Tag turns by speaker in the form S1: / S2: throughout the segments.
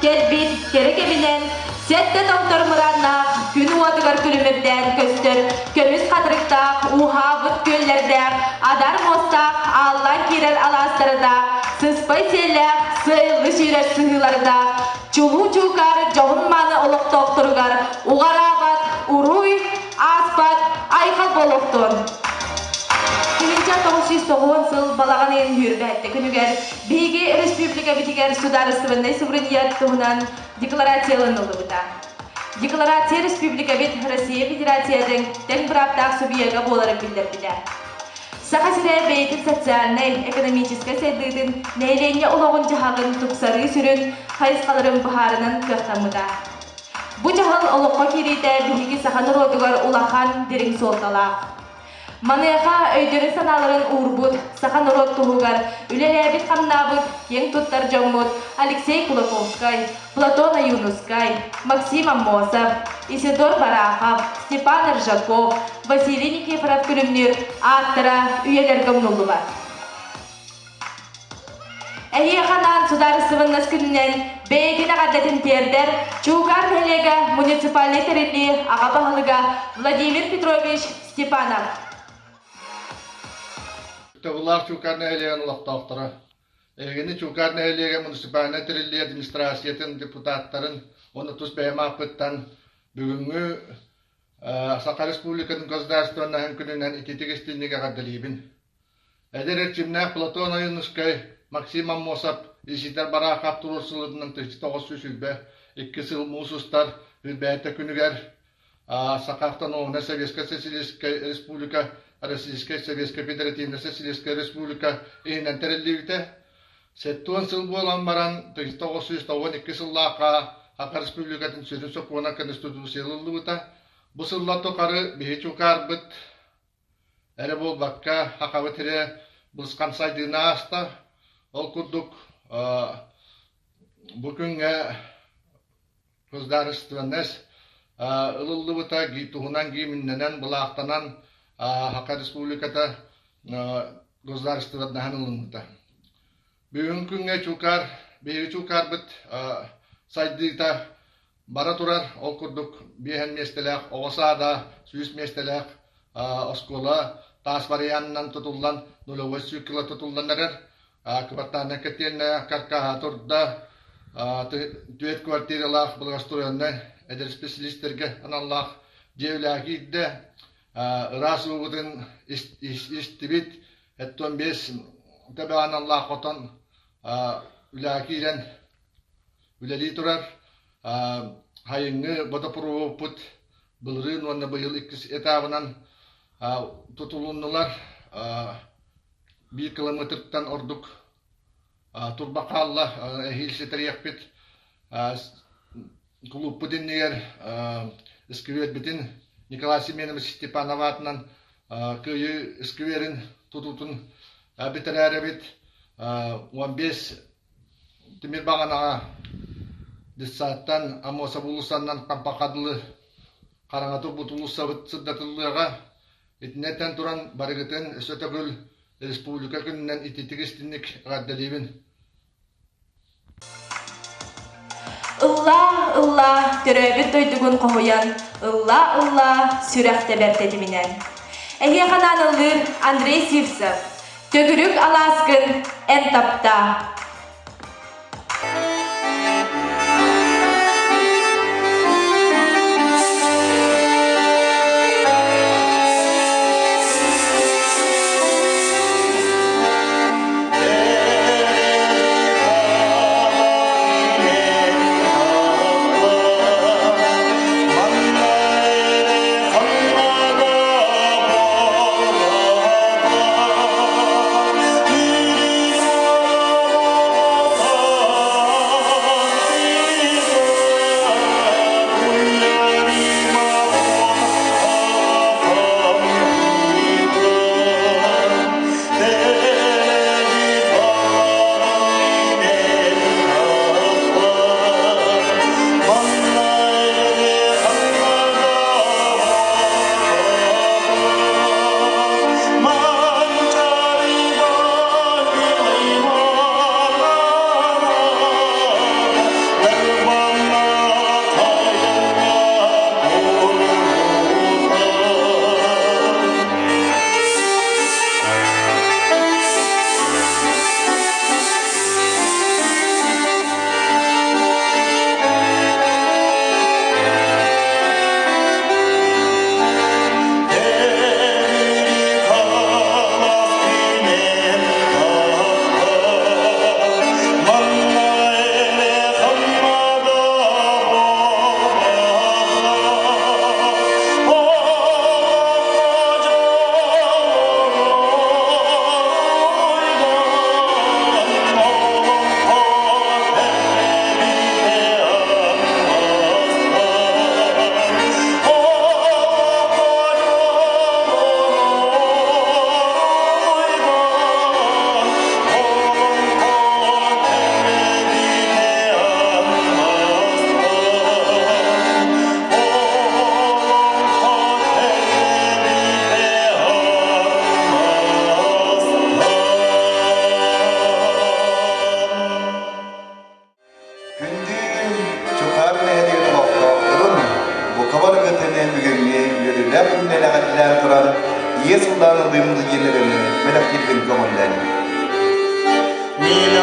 S1: кэлбит кэрэ кэминэн сэттэ томтор мырааннаах күн уотугар күлүмүрдээн көстөр көмүс хатырыктаах ууһаабыт күөллэрдээх адар муостаах ааллаан киирэр алаастардаах сыспай сиэллээх сыайыллы сүүрэр сыһыылардаах чулуу чуукаар дьоһун-мааны олохтоохторугар уҕараабат уруй ааспат айхал буолуохтун. 1990 сыл балаҕан ыйын сүүрбэһэттэ күнүгэр биһиги республикабытыгар судаарыстыбаннай суверенитет туһунан декларация ылыныллыбыта. Декларация республикабыт Россия Федерациятын тэҥ бырааптаах субъега буоларын биллэрбитэ. Саха сирэ бэйэтин социальнай, экономическай сайдыытын, нэһилиэнньэ олоҕун-дьаһаҕын тупсарыы сүрүн хайысхаларын быһаарынан кыахтаммыта. Бу дьаһал олоххо киириитэ биһиги саха норуотугар улахан, дириҥ суолталаах. Маныаха өйдөрүн-санааларын уурбут, саха норуот туһугар үлэлээбит-хамнаабыт киэҥ туттар дьоммут Алексей Кулаковскай, Платон Ойуунускай, Максим Аммосов, Исидор Барахов, Степан Аржаков, Василий Никифоров-Күлүмнүүр ааттара үйэлэргэ умнуллубат. Эһиэхэ анаан судаарыстыбаннас күнүнэн бэйэтин эҕэрдэтин тиэрдэр Чуукаар нэһилиэгэ муниципальнай тэриллии аҕа баһылыга Владимир Петрович Степанов.
S2: Ытыктабыллаах Чуукаар нэһилиэгин олохтоохторо! Эһигини Чуукаар нэһилиэгэ муниципальнай тэриллии администрациятын депутаттарын уонна тус бэйэм ааппыттан бүгүҥҥү Саха Республикатын государственноһын күнүнэн ититик истиҥник эҕэрдэлиибин! Эдэр эрчимнээх Платон Ойуунускай, Максим Аммосов, Исидор Барахов туруорсууларынан 1922 сыл муус устар Үрбээтэ күнүгэр Саха Автономнай Советскай Социалистическай Республика Российскай Советскай Федеративнай Социалистическай Республика иһинэн тэриллибитэ. 70 сыл буолан баран 1992 сыллаахха Саха Республикатын сүрүн сокуона Конституция ылыллыбыта. Бу сыллар тухары биһи чуукаарбыт эрэ буолбакка, Сахабыт сирэ былысхан сайдыыны ааста. Ол курдук бу күҥҥэ государственность ылыллыбыта туһунан гимннэнэн, былаахтанан Саха Республиката государственноһын ылыммыта. Бүгүҥҥү күҥҥэ Чуукаар, биһиги Чуукаарбыт сайдыыта бара турар. Ол курдук биэһэн миэстэлээх оҕо саада, 100 миэстэлээх оскуола таас варианынан тутуллан, нулевой цикла тутуллан эрэр. Квартальнай котельная каркаһа турда. Түөрт квартиралаах благоустроеннай эдэр специалистэргэ аналлаах дьиэ үлэҕэ киирдэ. Ыраас уубутун истибит, Оттон биэс төбө аналлаах хотон үлэҕэ киирэн үлэлии турар. Сайыҥҥы бодопуруоппут былырыын уонна быйыл иккис этабынан тутулуннулар. Биир километртан ордук турба хаалла, эһиил ситэриэхпит. Кулууппут иннигэр искибиэрбитин Николай Семенович Степанов аатынан Кыайыы искибиэрин тутуутун бүтэрээрэбит. 15 тимир баҕанаҕа детсадтан Аммосов уулуссаннан Хампахха дылы хараҥа турбут уулуссабыт сырдатыллыаҕа. Итиннэ этэн туран барыгытын өссө төгүл республика күнүнэн ититик истинник эҕэрдэлиибин.
S1: Ыллаа, ыллаа, төрөөбүт дойдугун хоһуйан, ыллаа, ыллаа, сүрэх тэбэр тэтиминэн. Эһиэхэ анаан ыллыыр Андрей Сивцев. Төгүрүк алааскын эн таптаа.
S3: үөрүүлээх күнүнэн эҕэрдэлээн туран, ийэ сыллаан ылыым диэн эрэммин бэлэхтиирбин көҥүллээн.
S4: Мин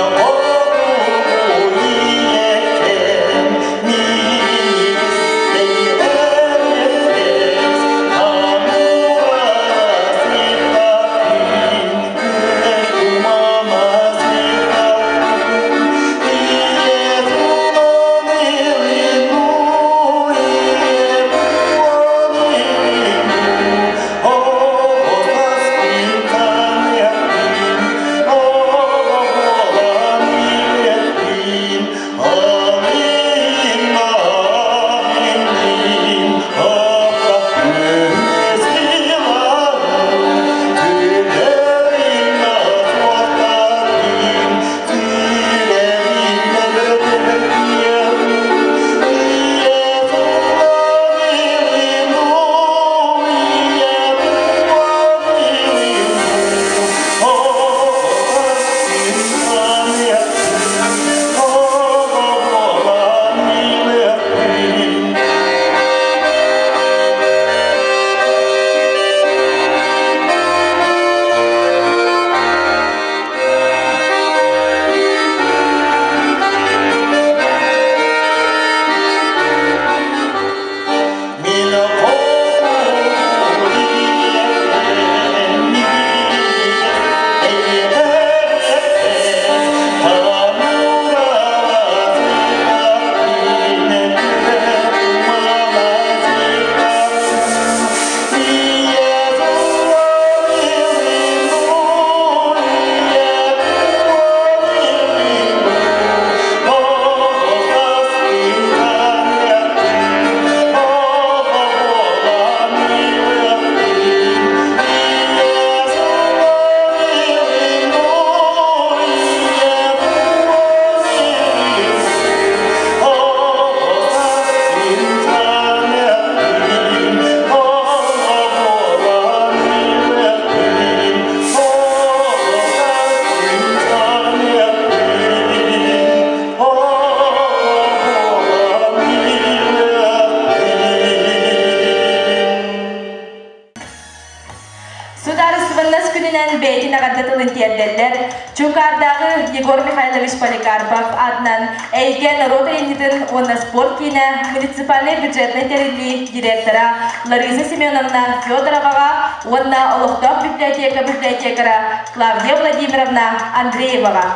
S1: Судаарыстыбаннас күнүнэн бэйэтин эҕэрдэ тылын тиэрдэллэр Чуукаардааҕы Егор Михайлович Поликарпов аатынан Эйгэ норуот айымньытын уонна спорт киинэ муниципальнай бюджетнай тэриллии директора Лариса Семеновна Федороваҕа уонна олохтоох библиотека библиотекара Клавдия Владимировна Андрееваҕа.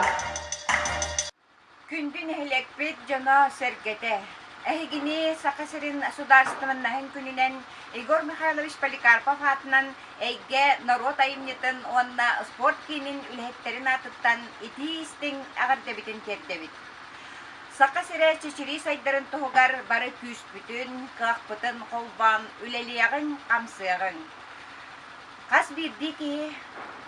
S5: Күндү нэһилиэкпит дьоно-сэргэтэ! Эһигини Саха сирин судаарыстыбаннаһын күнүнэн Егор Михайлович Поликарпов аатынан Эйгэ норуот айымньытын уонна спорт киинин үлэһиттэрин аатыттан итии-истиҥ эҕэрдэбитин тиэрдэбит. Саха сирэ чэчирии сайдарын туһугар бары күүспүтүн, кыахпытын холбоон үлэлиэҕиҥ-хамсыаҕыҥ. Хас биирдии киһи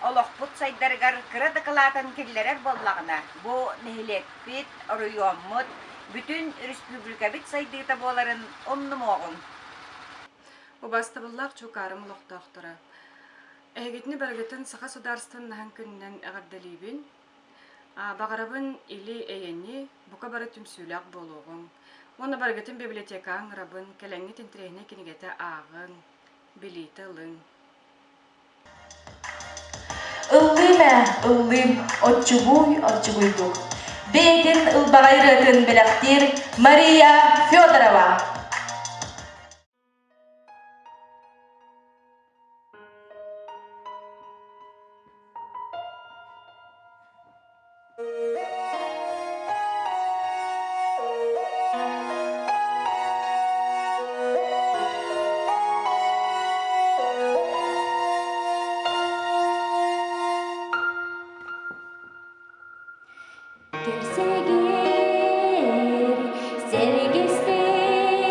S5: олохпут сайдарыгар кыра дакылаатын киллэрэр буоллаҕына, бу нэһилиэкпит, оройуоммут, бүтүн республикабыт сайдыыта буоларын умнумуоҕуҥ.
S6: Убаастабыллаах Чуукаарым олохтоохторо! Эһигитини барыгытын Саха судаарыстыбаннаһын күнүнэн эҕэрдэлиибин. Баҕарабын или-эйэни, бука бары түмсүүлээх буолуоҕуҥ. Уонна барыгытын библиотекаҕа ыҥырабын, кэлэҥҥит интэриэһинэй кинигэтэ ааҕыҥ, билиитэ ылыҥ.
S1: Ыллыым ээ, ыллыым, оччугуй, оччугуйдук. Бэйэтин ылбаҕай ырыатын бэлэхтиир Мария Федорова.
S7: Көрсөгөр сэргэстэһэн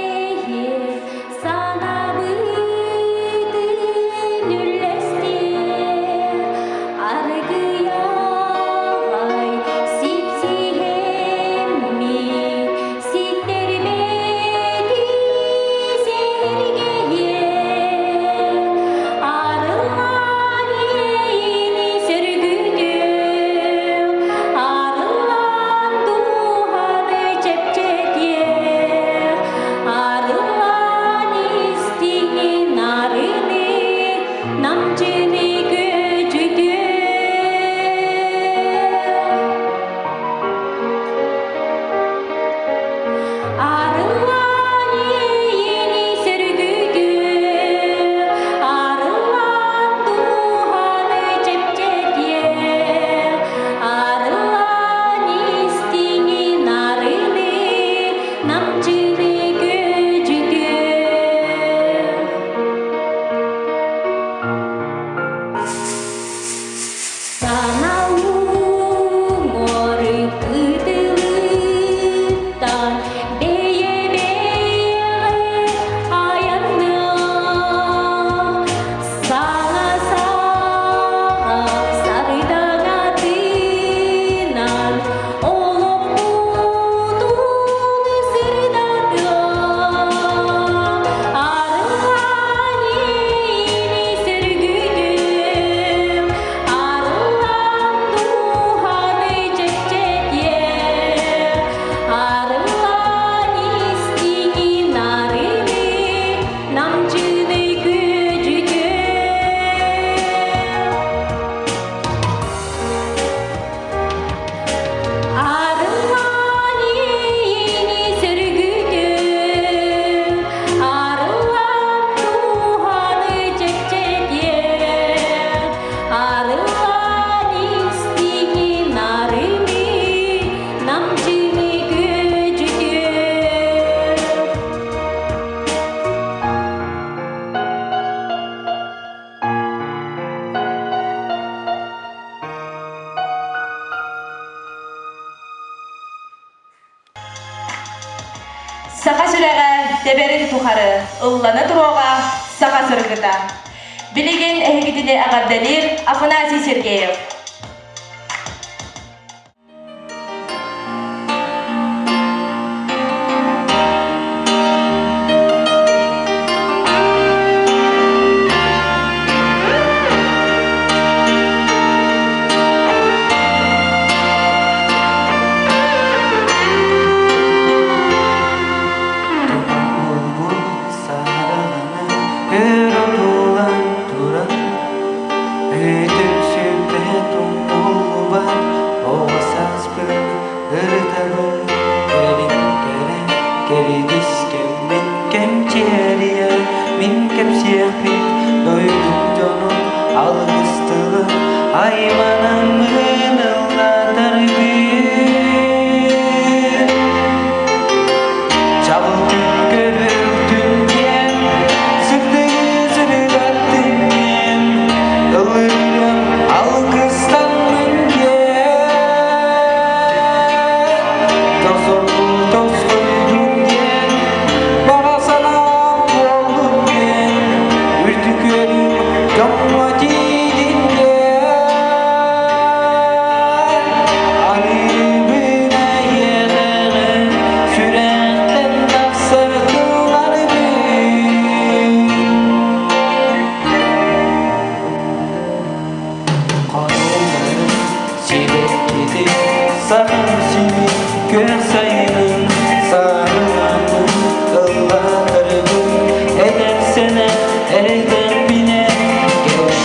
S1: Саха сүрэҕэ тэбэрин тухары ыллана туруоҕа саха сыргыта. Билигин эһигитини эҕэрдэлиир Афанасий Сергеев.
S4: Өр отуулан туран Өйтөн сүппэт умнуллубат Оҕо сааспын ырытабын Кэлин кэрэ кэридис кэммин кэмчиэрийэ Мин кэпсиэхпин дойдум дьонун алгыс тылын Айманаммын ыллатарбын Чабыл күн көрүлтүн диэн, сырдыгы сырдаттын диэн, ыллыырым алгыстаннын диэн, тосоргу тосхойдун диэн, баҕа санаам буоллун диэн, үрдүк үөрүүм дьоҥҥо тиийдин диэн, арыыбын эйиэхэҕин сүрэхтэн тахсар тылларбын. Хонууларын сибэккитин саһыл симик күөх сайынын саарыламмын ыллаатарбын эдэр сэнэ эрэйдэхпинэ кэлэн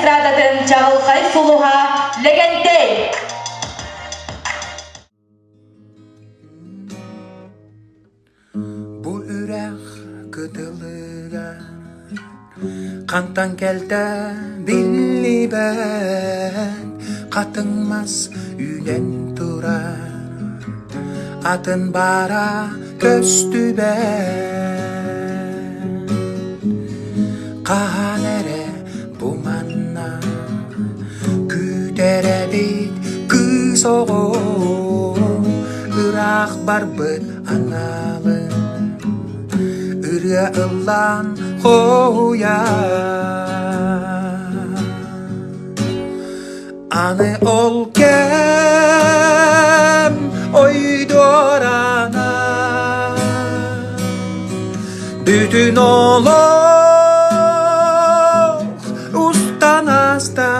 S1: эстрадатын чаҕылхай сулуһа Лэгэнтэй!
S7: Бу үрэх кытылыгар хантан кэлтэ биллибэт хатыҥ мас үүнэн турар атын баара көстүбэт хаһан эрэ бу манна күүтэр эбит кыыс оҕо ыраах барбыт аналын ырыа ыллаан хоһуйа Аны ол кэм ойдуорана бүтүн олох устан ааста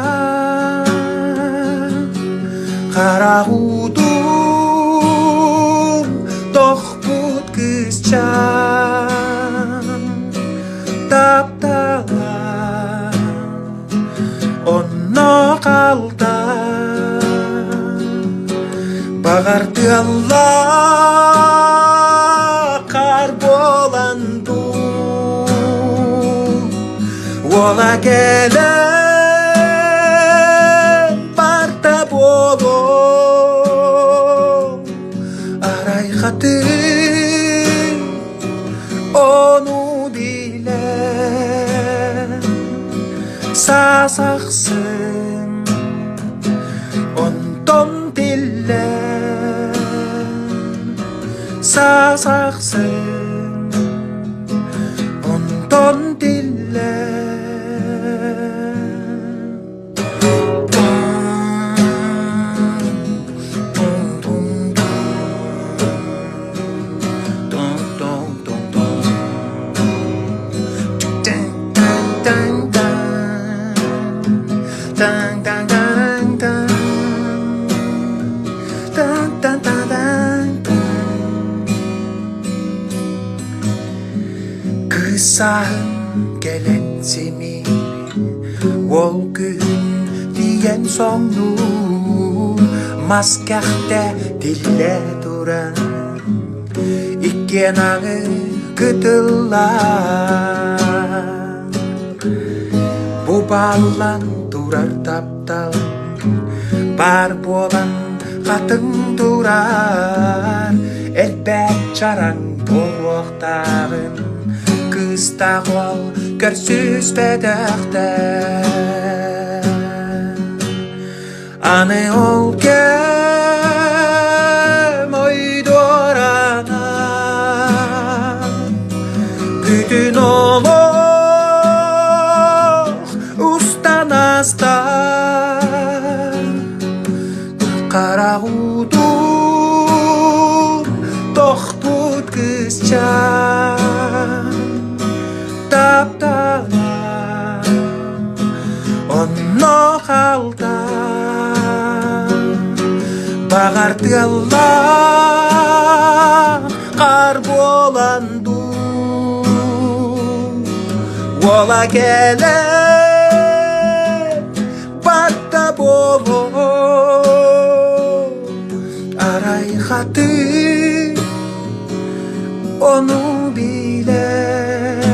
S7: харах уутун тохпут кыысчаан таптала Онно хаалта баҕар тыаллаах буолан дуу уола кэлэн барта буолуо арай хатыҥ ону билэн Саас ахсын онтон тиллэн Саас ахсын онтон тиллэн Кыысаһым кэлэн симиир, ол күһүн тиийэн соҥнуур, мас кэхтэ тиллэ туран иккиэн аҥы кытыллар Бу бааллан турар таптал баар буолан хатыҥ турар элбэт чараҥ буолуохтааҕын кыыстаах уол көрсүспэтэхтэр Аны ол кэм ойдуорана бүтүн олох устан ааста харах уутун тохпут кыысчаан таптала Онно хаалта баҕар тыаллаах хаар буолан дуу уола кэлэн батта буолуо арай хатыы ону билэр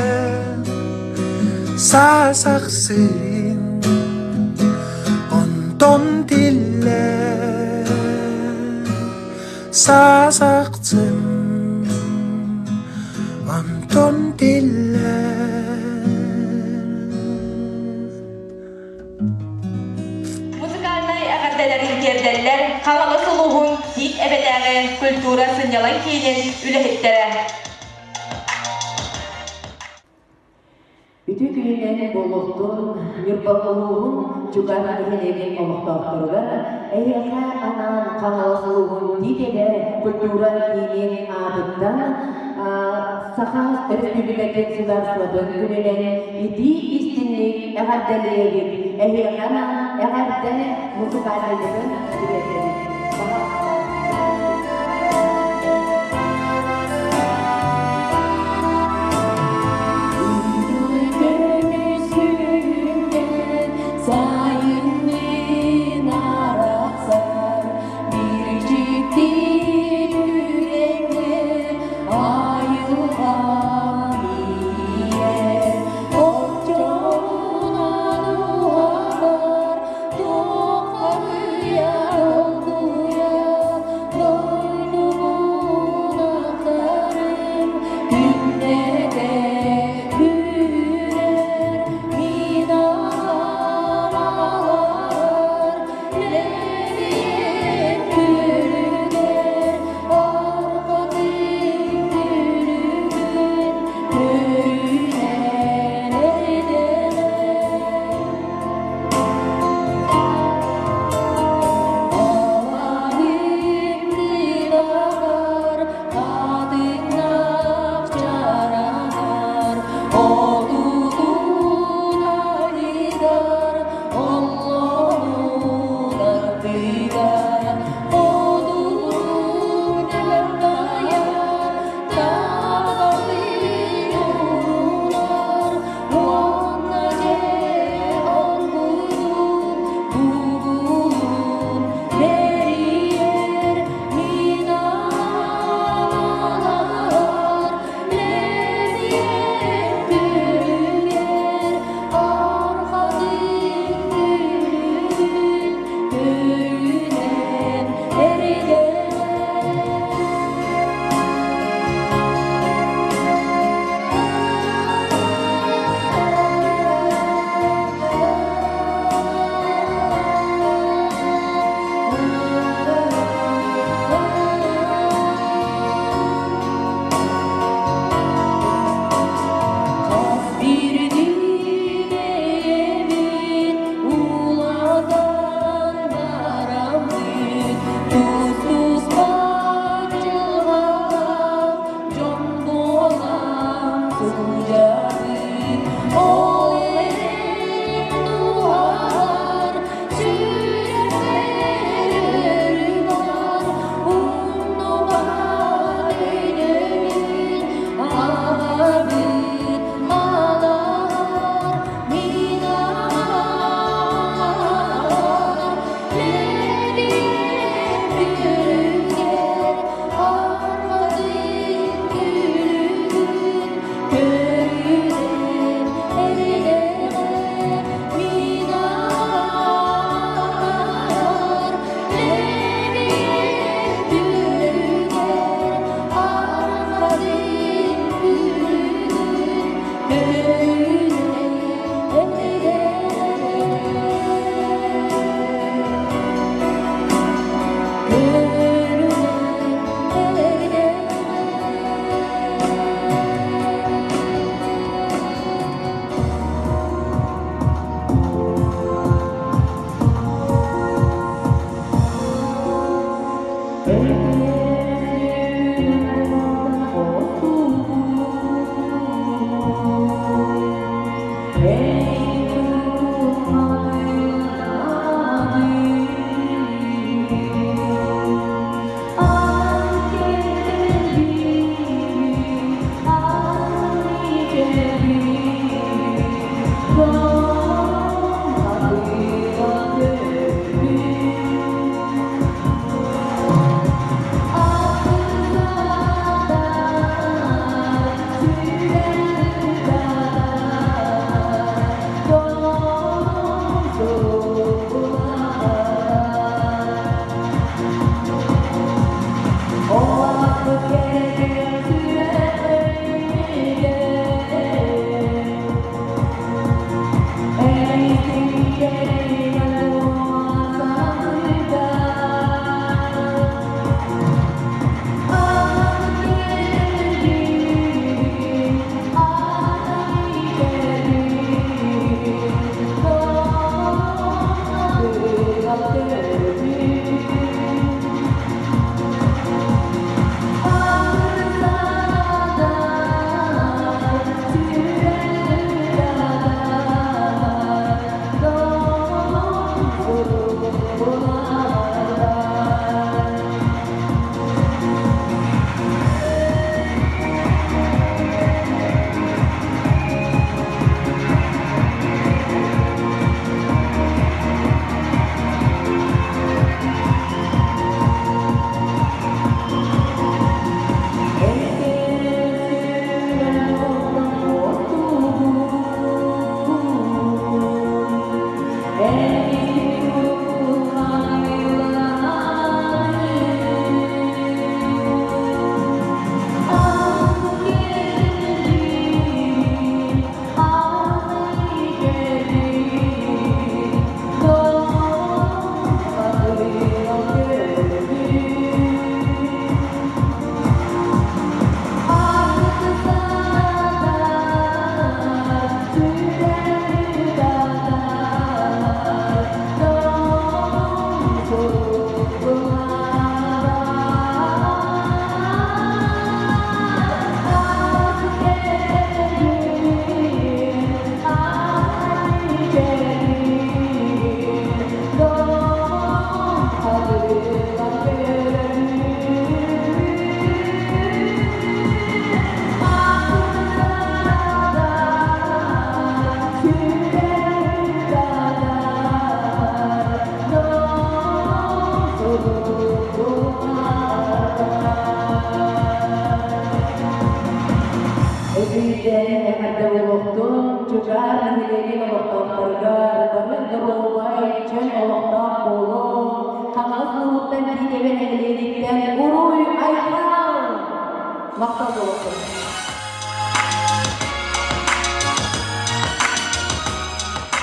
S7: Саас ахсын онтон тиллэр Саас ахсын онтон тиллэр
S1: Музыкальнай эҕэрдэлэрин тиэрдэллэр Хаҥалас улууһун Тиит Эбэтээҕи культура сынньалаҥ киинин үлэһиттэрэ.
S8: Үтүө күнүнэн буолуохтун Ньурба улууһун Чугас нэһилиэгин олохтоохторугар эһиэхэ анаан Хаҥалас улууһун Тиит Эбэ культура киинин аатыттан Саха Өрөспүүбүлүкэтин судаарыстыбатын күнүнэн итии истиҥник эҕэрдэлиэбит! Эһиэхэ анаан эҕэрдэ музыкальнайдарын тириэрдэбит.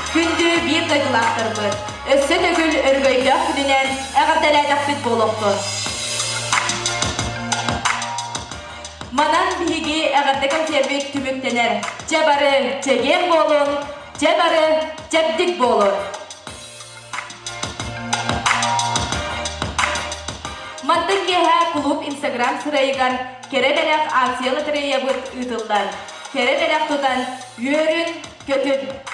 S1: Күндү биир дойдулаахтарбыт, өссө төгүл өрөгөйдөөх күнүнэн эҕэрдэлээтэхпит буолуохтун. Манан биһиги эҕэрдэ кэнсиэрбит түмүктэнэр. Чэ бары чэгиэн буолун, чэ бары чэбдик буолун! Мантан киэһэ кулууп Инстаграм сырайыгар Кэрэ бэлэх акция лотереябыт ыытыллар. Кэрэ бэлэх тутан үөрүн, көтүн!